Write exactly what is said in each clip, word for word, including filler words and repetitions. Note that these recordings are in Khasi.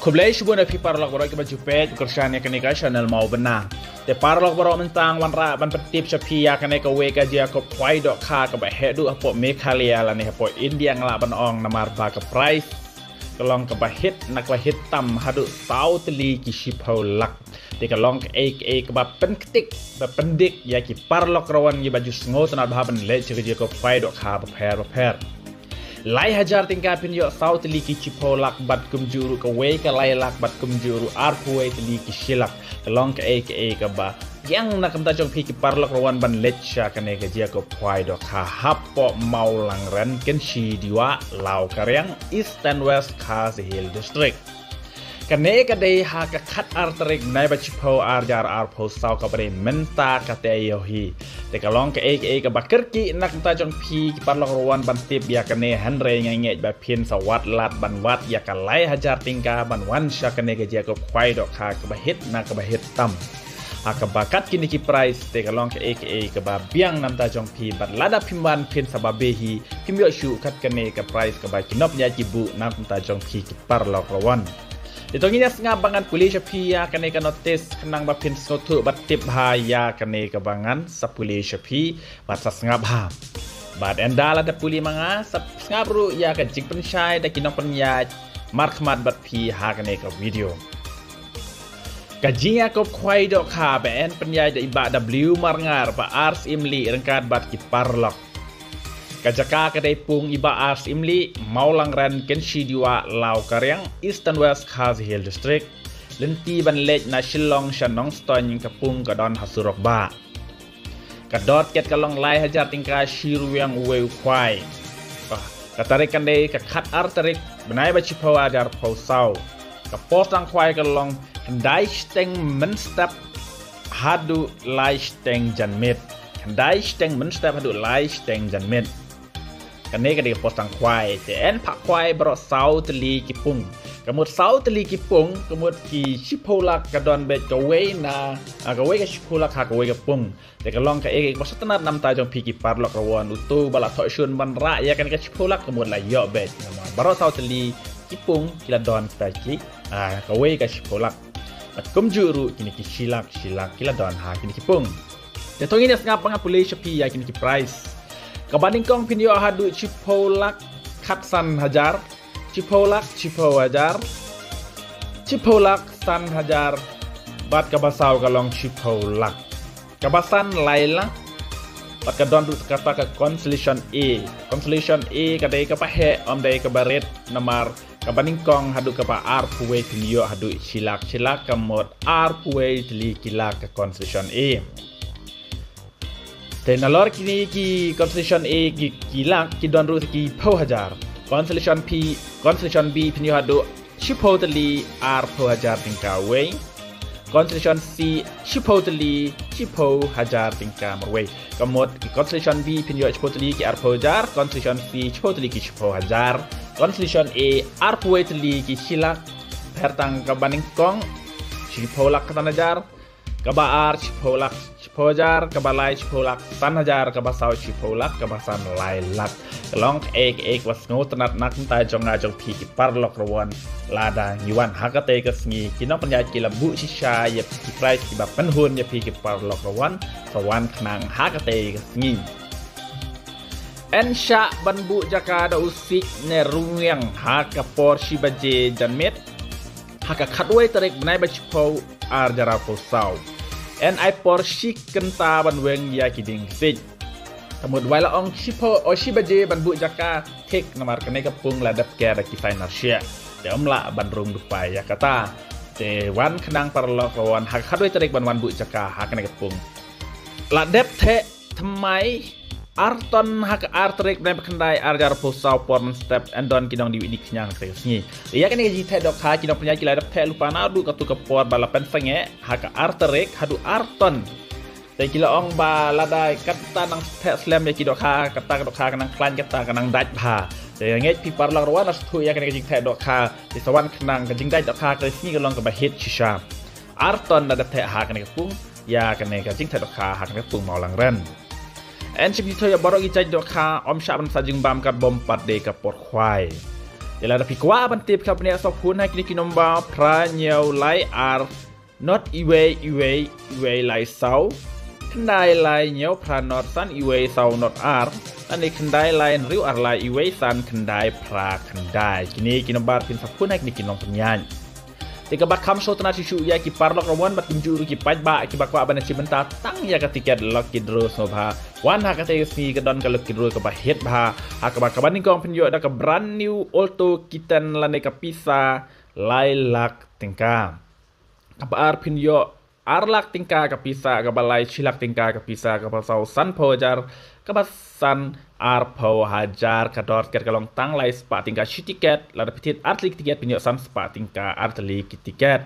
Khublei shibun ïa phi paralok baroh kiba ju peit kyrshan ïa kane ka channel Mawbynna. Te paralok baroh, mynta ngan wanrah ban pyntip sha phi ïa kane kawei ka jia kop khwai dohkha kaba heh duh hapoh Meghalaya lane hapoh India, nga lah ban ong, namar ba ka price ka long kaba hit na kaba hit tam haduh saw tylli ki shiphew lak. Te ka long kaei kaei kaba pynktik ba pyndik ïa ki paralok rawan kiba ju sngewtynnat bha ban leit sha ka jia kop khwai dohkha bapher bapher. Lai hajar tyngka phin ïoh saw tylli ki shiphew lak, bad kumjuh ruh kawei ka lai lak, bad kumjuh ruh arphew wei tylli ki shi lak. Ka long kaei kaei kaba biang na ka bynta jong phi ki paralok rawan ban leit sha kane ka jia kop khwai dohkha hapoh Mawlangren, Kynshi Dewa, Lawkariang, Eastern West Khasi Hills District. Kane ka dei ha ka khatar tarik bnai ba shiphew, ar hajar arphew saw, kaba dei mynta ka taïew hi. Te ka long kaei kaei kaba kyrkieh na ka bynta jong phi ki paralok rawan ban tip ïa kane, hynrei nga ngeit ba phin sa wad lad ban wad ïa ka lai hajar tyngka ban wan sha kane ka jia kop khwai dohkha kaba hit na kaba hit tam. Ha kaba kat kine ki price, te ka long kaei kaei kaba biang na ka bynta jong phi, bad lada phim wan phin sa babe hi, phim ïoh shuh kat kane ka price kaba ki nongpynïaid ki buh na ka bynta jong phi ki paralok rawan. Te to ngin ïa sngap ba ngan pule sha phi ïa kane ka notice khnang ba phin sngewthuh bad tip bha ïa kane kaba ngan sa pule sha phi bad sa sngap bha. Bad ynda la da pule ma nga, sa sngap ruh ïa ka jingpynshai da ki nongpynïaid markhmat bad phi ha kane ka video. Ka jia kop khwai dohkha ba yn pynïaid da i Bah W Marngar, Bah R Syiemlieh ryngkat bad ki paralok. Ka jaka ka dei pung i Bah R Syiemlieh, Mawlangren, Kynshi Dewa, Lawkariang, Eastern West Khasi Hills District. Lynti ban leit na Shillong sha Nongstoiñ, ka pung ka don ha surok bah. Ka dor tiket ka long lai hajar tyngka shi ryngwiang uwei u khwai. Ka, ka tarik kan dei ka khatar tarik bnai ba shiphew, ar hajar arphew saw. Ka por tang khwai ka long khyndai shiteng mynstep haduh lai shiteng janmiet. Khyndai shiteng mynstep haduh lai shiteng janmiet. Kane ka dei ka por tang khwai. Te yn phah khwai baroh saw tylli ki pung. Ka mut saw tylli ki pung, ka mut ki shiphew lak ka don beit kawei na, ah, kawei ka shiphew lak ha kawei ka pung. Te ka long kaei kaei kaba sngewtynnat na ka bynta jong phi ki paralok rawan, uto ba la thoh shun ban rah ïa kane ka shiphew lak ka mut la ïoh beit. Namar baroh saw tylli ki pung ki la don kita ki, ah, kawei ka shiphew lak. Bad kumjuh ruh kine ki shi lak, shi lak ki la don ha kine ki pung. Te to ngin ïa sngap ba ngan pule sha phi ïa kine ki price. Kaba nyngkong phin ïoh haduh shiphew lak khatsan hajar, shiphew lak, shiphew hajar, shiphew lak san hajar, bad kaba saw ka long shiphew lak. Kaba san lai lak, bad ka don ruh kata ka consolation A. Consolation A ka dei kaba heh, ym dei kaba rit, namar kaba nyngkong haduh kaba arphew wei phin ïoh haduh shi lak, shi lak, ka mut arphew wei tylli ki lak ka consolation A. Te nalor kine ki consolation A ki, ki lak, ki don ruh ki phew hajar. Consolation P, consolation B phin ïoh haduh shiphew tylli arphew hajar tyngka wei. Consolation C shiphew tylli shiphew hajar tyngka marwei. Ka mut ki consolation B phin ïoh shiphew tylli ki arphew hajar, consolation C shiphew tylli ki shiphew hajar, consolation A arphew wei tylli ki shi lak, pher tang kaba nyngkong shiphew lak khatsan hajar, kaba ar shiphew lak shiphew hajar, kaba lai shiphew lak san hajar, kaba saw shiphew lak, kaba san lai lak. Ka long kaei kaei kaba sngewtynnat na ka bynta jong nga jong phi ki paralok rawan. Lada ngi wan ha katei ka sngi, ki nongpynïaid ki la buh shisha ïa ki price kiba pynhun ïa phi ki paralok rawan, sa wan khnang ha katei ka sngi. Yn shah ban buh jaka da u siej ne ryngwiang ha ka por shi baje janmiet ha ka khatwei tarik bnai ba shiphew, ar hajar arphew saw. Yn ai por shi kynta ban weng ïa ki dieng siej. Ka mut wei la ong shiphew, o, shi baje ban buh jaka thik, namar kane ka pung la dep ker da ki sain arshiah. Te ym lah ban rung dupai ïa kata. Te wan khnang paralok rawan ha ka khatwei tarik ban wan buh jaka ha kane ka pung. La dep theh thymmai ar ton ha ka ar tarik bnai ba khyndai, ar hajar arphew saw, por mynstep yn don ki nongdie wait die khñiang ha ka sngi. Ïa kane ka jingtheh dohkha ki nongpynïaid ki la dep theh lypa naduh katto ka por ba la pynsangeh ha ka ar tarik haduh ar ton. Te ki la ong ba lada kata nang theh slem ïa ki dohkha, kata ka dohkha ka nang khlaiñ, kata ka nang dait bha. Te ngeit phi paralok rawan, la sngewthuh ïa kane ka jingtheh dohkha, te sa wan khnang ka jingdait dohkha ka sngi ka long kaba hit shisha. Ar ton la dep theh ha kane ka pung ïa kane ka jingtheh dohkha ha kane ka pung Mawlangren. Yn shim jingthoh ïa baroh ki jait dohkha, ym shah ban sa jingbam kat bym pat dei ka por khwai. Te lada phi kwah ban tip, kaba niah sa phone ha kine ki nombar: phra hynñiew lai ar not iwei iwei iwei lai saw, khyndai lai hynñiew phra not san iwei saw not ar, lane khyndai lai hynriew ar lai iwei san khyndai phra khyndai. Kine ki nombar phin sa phone ha kine ki nongpynïaid. Te kaba kham sngewtynnat shuh shuh ïa ki paralok rawan bad kumjuh ruh ki paidbah kiba kwah ban ïashim bynta tang ïa ka tiket lucky draw sngewbha wan ha katei ka sngi. Ka don ka lucky draw kaba hit bha, ha kaba, kaba nyngkong phin ïoh da ka brand new Alto K ten lane ka pisa lai lak tyngka. Kaba ar phin ïoh ar lak tyngka ka pisa, kaba lai shi lak tyngka ka pisa, kaba saw sanphew hajar, kaba san arphew hajar. Ka dor tiket ka long tang lai spah tyngka shi tiket, lada phi thied ar tylli ki tiket phin ïoh san spah tyngka ar tylli ki tiket.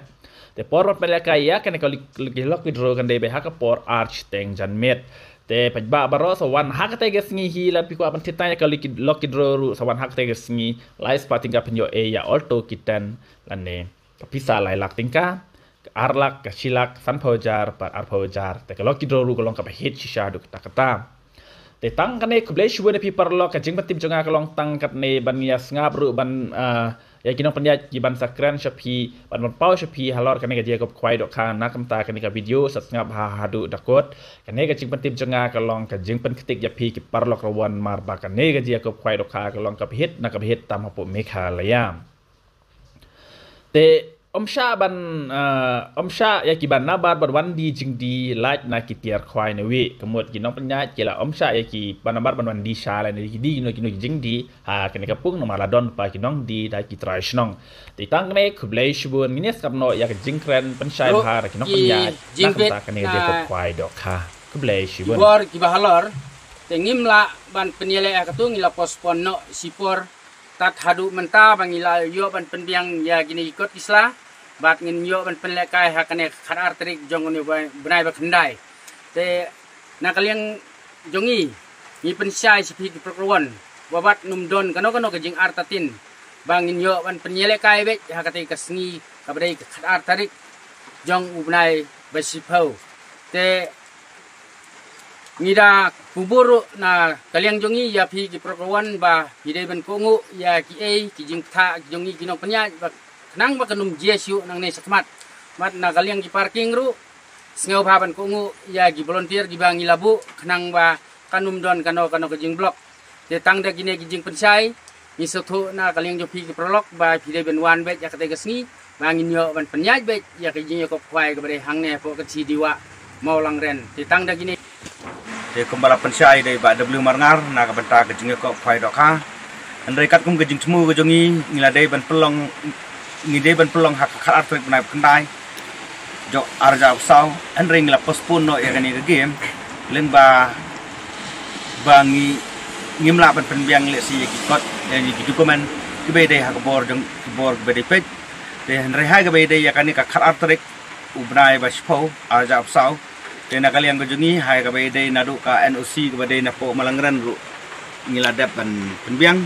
Te por ban pynlehkai ïa kane ka lucky, lucky, lucky draw kan dei beit ha ka por ar shiteng janmiet. Te paidbah baroh, sa wan ha katei ka sngi hi, lada phi kwah ban thied tang ïa ka lucky, lucky draw ruh, sa wan ha katei ka sngi. Lai spah tyngka phin ïoh ei ïa Alto K ten lane ka pisa lai lak tyngka, ka ar lak, ka shi lak, sanphew hajar bad arphew hajar. Te ka lucky draw ruh ka long kaba hit shisha haduh katta katta. Te tang kane, khublei shibun ïa phi paralok. Ka jingpyntip jong nga ka long tang katne, ban ïa sngap ruh ban, ah, ïa ki nongpynïaid kiban sa kren sha phi, ban, ban paw sha phi halor kane ka jingïakob khwai dohkha. Na ka bynta kane ka video, sa sngap ha, haduh da kut. Kane ka jingpyntip jong nga ka long ka jingpynkhiah ïa phi ki paralok rawan, namar ba kane ka jingïakob khwai dohkha ka long kaba hit na kaba hit tam hapoh Meghalaya. Te ym shah ban, ah, ym shah ïa kiba nabar ban wan die jingdie lait na ki tiar khwai na wei. Ka mut ki nongpynïaid ki la ym shah ïa kiba nabar ban wan die sha lane die kino kino ki jingdie ha kane ka pung, namar la don pat ki nongdie da ki trai shnong. Te tang kane, khublei shibun. Ngin ïa sngap noh ïa ka jingkren pynshai bha da ki nongpynïaid na ka bynta kane ka jingïakob khwai dohkha. Khublei shibun. Bor kiba halor, te ngim lah ban pynïaleh ha katei, ngi la postpone noh shipor. Tad haduh mynta ba ngi la ïoh ban pynbiang ïa kine ki kot ki sla, bad ngin ïoh ban pynlehkai ha kane ka khatar tarik jong une u bnai ba khyndai. Te na ka liang jong ngi, ngi pynshai sha phi ki paralok rawan ba wat nym don kano kano ka jingartatien ba ngin ïoh ban pynïalehkai beit ha katei ka sngi kaba dei ka khatar tarik jong u bnai ba shiphew. Te ngi da kubur ruh na ka liang jong ngi ïa phi ki paralok rawan ba phi dei ban kohnguh ïa kiei ki jingpynthah ki jong ngi ki nongpynïaid, ba khnang ba kan ym jia shuh nangne shakhmat. Bad na ka liang ki parking ruh, sngewbha ban kohnguh ïa ki volunteer kiba ngi la buh khnang ba kan ym don kano kano ka jingblock. Te tang da kine ki jingpynshai, ngi sngewthuh na ka liang jong phi ki paralok ba phi dei ban wan beit ïa katei ka sngi ba ngin ïoh ban pynïaid beit ïa ka jingïakob khwai kaba dei hangne hapoh Kynshi Diwah Mawlangren. Te tang da kine. Te kumba la pynshai da i Bah W Marngar na ka bynta ka jingïakob khwai dohkha. Hynrei katkum ka jingthmu ka jong ngi, ngi la dei ban pynlong, ngi dei ban pynlong ha ka khatar tarik bnai ba khyndai jong ar hajar arphew saw, hynrei ngi la postpone noh ïa kane ka game lyngba ba ngi, ngim lah ban pynbiang lehse ïa ki kot, ïa ki document kiba dei ha ka bor jong, ki bor kiba dei peit. Te hynrei ha kaba dei ïa kane ka khatar tarik u bnai ba shiphew ar hajar arphew saw. Te na ka liang ka jong ngi, ha kaba dei naduh ka N O C kaba dei napoh Mawlangren ruh ngi la dep ban pynbiang.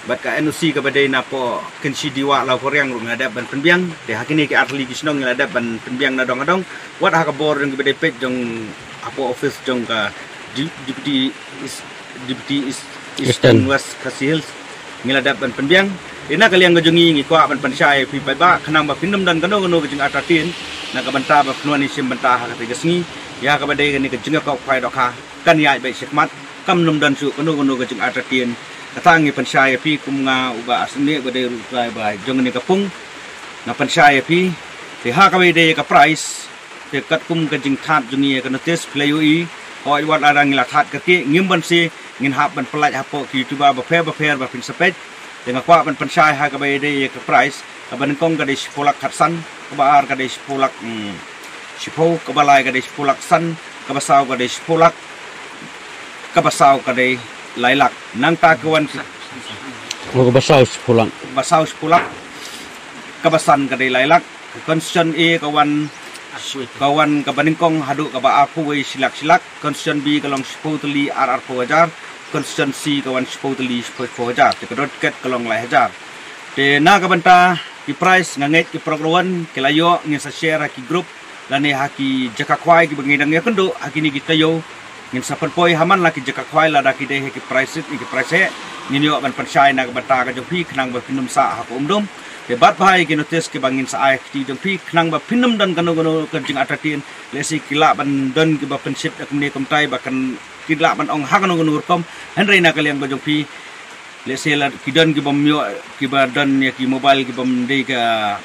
Bad ka N O C kaba dei napoh Kynshi Diwah Lawphuriang ruh ngi la dep ban pynbiang. Te ha kine ki ar tylli ki shnong ngi la dep ban pynbiang na dong ha dong. Wat ha ka bor jong kiba dei peit jong hapoh office jong ka di-, Deputy East, Deputy East, Eastern West Khasi Hills. Ngi la dep ban pynbiang. Te na ka liang ka jong ngi, ngi kwah ban pynshai ïa phi paidbah khnang ba phin nym don kano kano ka jingartatien na ka bynta ba phin wan ïashim bynta ha katei ka sngi. Ïa kaba dei kane ka jingïakob khwai dohkha kan ïaid beit shakhmat, kam nym don shuh kano kano ka jingartatien. Kata ngi pynshai ïa phi kum nga u Bah Arsene ba dei ruh u trai ba jong kane ka pung. Nga pynshai ïa phi. Te ha kaba dei ka prize, te katkum ka jingthad jong ngi ïa ka notice phi la ïohi, hooid wat lada ngi la thad kyrkieh, ngim banse, ngin hap ban pyllait hapoh ki YouTuber bapher bapher ba phin sa peit. Te nga kwah ban pynshai ha kaba dei ïa ka prize. Kaba nyngkong ka dei shiphew lak khatsan, kaba ar ka dei shiphew lak, mm, shiphew, kaba lai ka dei shiphew lak san, kaba saw ka dei shiphew lak, kaba saw ka dei lai lak. Nangta ka wan ki, oh, kaba saw shiphew lak. Kaba saw shiphew lak, kaba san ka dei lai lak. Ka consolation A ka wan, ka wan kaba nyngkong haduh kaba arphew wei shi lak shi lak. Consolation B ka long shiphew tylli ar arphew hajar. Consolation C ka wan shiphew tylli shiphew shiphew hajar. Te ka dor tiket ka long lai hajar. Te na ka bynta ki prize, nga ngeit ki paralok rawan ki la ïoh, ngin sa share ha ki group lane ha ki jaka khwai kiba ngi dang ïakynduh ha kine ki taïew. Ngin sa pynpoi ha man la ki jaka khwai lada ki dei ha ki prize, ki prize heh. Ngin ïoh ban pynshai na ka bynta ka jong phi khnang ba phin ym sah ha ka umdum. Te bad bha ïa ki notice kiba ngin sa ai ha ka kti jong phi khnang ba phin ym don kano kano ka jingartatien. Lehse ki lah ban don kiba pynshit da kumne kumtai ba kan ki lah ban ong ha kano kano rukom. Hynrei na ka liang ka jong phi, lehse la ki don kibym ïoh, kiba don ïa ki mobile kibym dei ka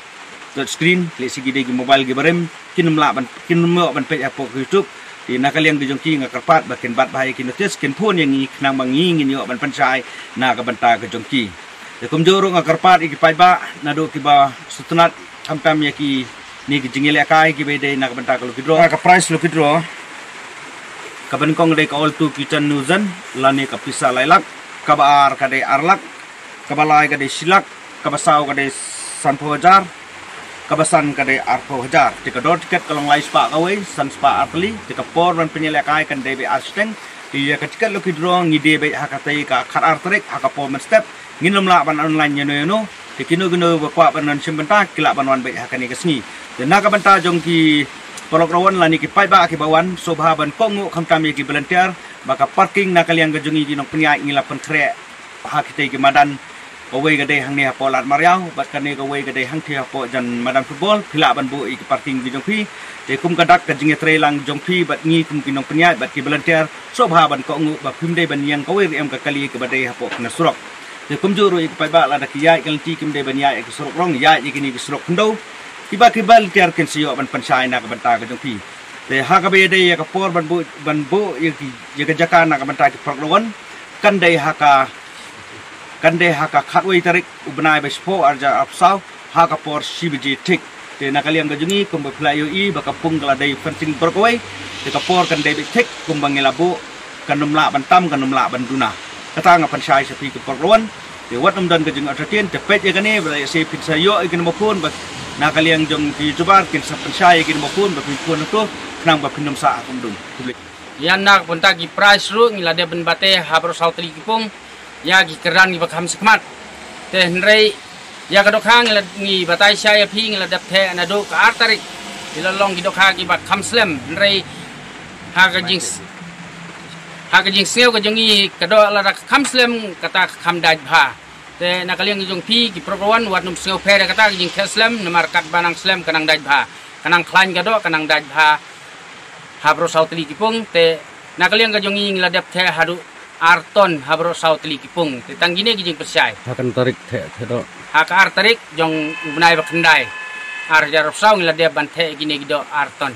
touch screen, lehse ki dei ki mobile kiba rim, kin ym lah ban, kin ym ïoh ban peit hapoh ka YouTube. Te na ka liang ka jong ki nga kyrpad ba kin bat bha ïa ki notice, kin phone ïa ngi khnang ba ngi ngin ïoh ban pynshai na ka bynta ka jong ki. Te kumjuh ruh nga kyrpad ïa ki paidbah naduh kiba sngewtynnat khamtam ïa kine ki jingïalehkai kiba dei na ka bynta ka lucky draw. Ka prize lucky draw kaba nyngkong ka dei ka Alto K ten thousand lane ka pisa lai lak, kaba ar ka dei ar lak, kaba lai ka dei shi lak, kaba saw ka dei sanphew hajar, kaba san ka dei arphew hajar. Te ka dor tiket ka long lai spah kawei, san spah ar tylli. Te ka por ban pynïalehkai kan dei beit ar shiteng. Te ïa ka tiket lucky draw ngi die beit ha katei ka khatar tarik ha ka por mynstep. Ngin ym lah ban online ïano ïano. Te kino kino ba kwah ban wan shim bynta ki lah ban wan beit ha kane ka sngi. Te na ka bynta jong ki paralok rawan lane ki paidbah kiba wan, sngewbha ban kohnguh khamtam ïa ki volunteer ba ka parking na ka liang ka jong ngi ki nongpynïaid ngi la pynkhreh ha kitei ki madan. Kawei ka dei hangne hapoh Lad Mariaw bad kane kawei ka dei hangtei hapoh jan madan football. Phi lah ban buh ïa ki parking ki jong phi. Te kum ka dak ka jingïatreilang jong phi bad ngi kum ki nongpynïaid bad ki volunteer, sngewbha ban kohnguh ba phim dei ban ïeng kawei ruh em ka kali kaba dei hapoh kane surok. Te kumjuh ruh ïa ki paidbah lada ki ïaid ka lynti kim dei ban ïaid ïa ki surok rong, ïaid ïa kine ki surok khyndew. Kiba ki volunteer kin sa ïoh ban pynshai na ka bynta ka jong phi. Te ha kaba ïadei ïa ka por ban buh, ban buh ïa ki, ïa ka jaka na ka bynta ki paralok rawan, kan dei ha ka, kan dei ha ka khatwei tarik u bnai ba shiphew arhajar arphew saw ha ka por shi baje thik. Te na ka liang ka jong ngi kumba phi la ïohi ba ka pung ka la dei fencing baroh kawei. Te ka por kan dei beit thik kumba ngi la buh, kan ym lah ban tam, kan ym lah ban duna. Kata nga pynshai sha phi ki paralok rawan. Te wat ym don ka jingartatien, te peit ïa kane ba lehse phin sa ïoh ïa ki number phone ba na ka liang jong ki YouTuber kin sa pynshai ïa ki number phone ba phin phone hangto khnang ba phin ym sah ha ka umdum. Khublei. Ïa na ka bynta ki prize ruh ngi la dep ban batai ha baroh saw tylli ki pung ïa ki kyrdan kiba kham shakhmat. Te hynrei ïa ka dohkha ngi la, ngi batai sha ïa phi ngi la dep theh naduh ka ar tarik. Ki la long ki dohkha kiba kham slem, hynrei ha ka jing, ha ka jingsngew ka jong ngi ka doh lada ka kham slem kata ka kham dait bha. Te na ka liang ka jong phi ki paralok rawan, wat nym sngewpher ïa kata ka jingtheh slem, namar katba nang slem ka nang dait bha, ka nang khlaiñ ka doh ka nang dait bha ha baroh saw tylli ki pung. Te na ka liang ka jong ngi ngi la dep theh haduh ar ton ha baroh saw tylli ki pung. Te tang kine ki jingpynshai. Ha kan tarik theh, theh doh? Ha ka ar tarik jong u bnai ba khyndai, arhajar arphew saw ngi la dep ban theh kine ki doh ar ton.